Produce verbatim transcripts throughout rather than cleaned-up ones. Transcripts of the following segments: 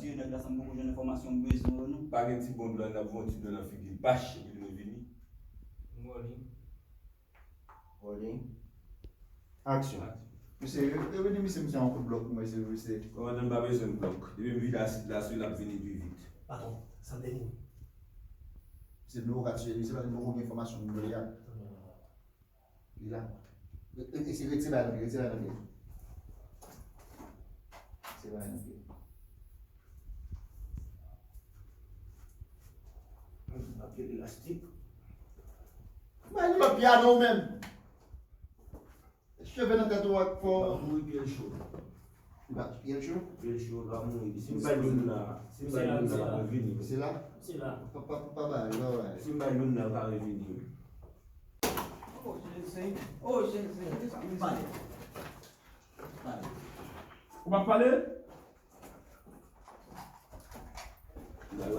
Mesye, nèg la sanble poko jwenn enfòmasyon m bezwen yo non. Pa gen ti bon dlo, n ap voye yon ti dlo nan figi l, pach, epi l revini. Rolling. Rolling. Aksyon. Mesye, revini misye, misye yon kout blòk pou mwen, silvouplè. Kòmandan, m pa bezwen blòk. Depi m vide asid la sou li, l ap vini pi vit. Patwon, sanble nou. Misye, nou ka tiye li, se pa li poko gen enfòmasyon nou vle a. Li la. Esi retire bagay nan pye, retire bagay nan pye. Retire bagay nan pye. Papye elastik. Mwen li pa pyano ou menm. Cheve nan tèt ou ak fò. Mouri pye l cho. Li pa pyè cho? Pyè l cho, l pa mouri. Si m bay youn la, si m bay youn la, l ap revini. Se la? Se la. Pa pa pa bay, pa bay. Si m bay youn la, l ka revini. Oh Jezi, oh Jezi, kisa m pale? Pale. Ou pa pale?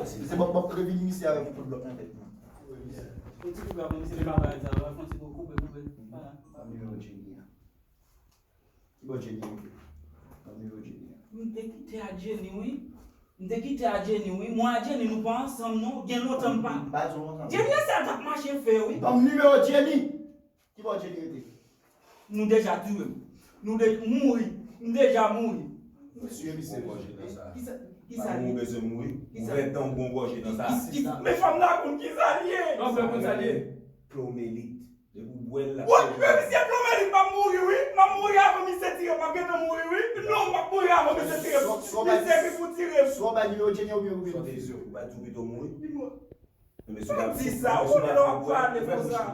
Se bòk bòk revini misye avèk yon kout blòk nan tèt mwen. Yon ti kout blòk misye pa bay sa, fon ti koupe koupe. Ban m nimewo Jenny an. Ki bò Jenny rete? Ban m nimewo Jenny an. M te kite a Jenny wi. M te kite a Jenny wi. Mwen a Jenny nou pa ansanm non. Gen lontan m pa. M pa di w ansanm. Jenny se sa l t ap mache fè wi. Ban m nimewo Jenny. Ki bò Jenny rete? Nou deja tiye m. Nou de mouri. M deja mouri. Mesye, misye. Bon, Jenny sa. Kisa, kisa li? Ou bezwen mouri. Ou vèt tan ou gon gòje nan sa. Men fanm la konn kisa li ye. Fanm la konn sa li ye. Plomelit. Depi w bwè l la. Wot men misye plomelit m ap mouri wi. M ap mouri avan misye tire m. M ap gentan mouri wi. Non, m ap mouri avan misye tire m. Misye ki pou tire m. Swa w bay nimewo Jenny oubyen ou vin fizye w. Ou pa di w pito mouri. Li mò. Ou pa di sa. Ou konnen lè w ap pale konsa.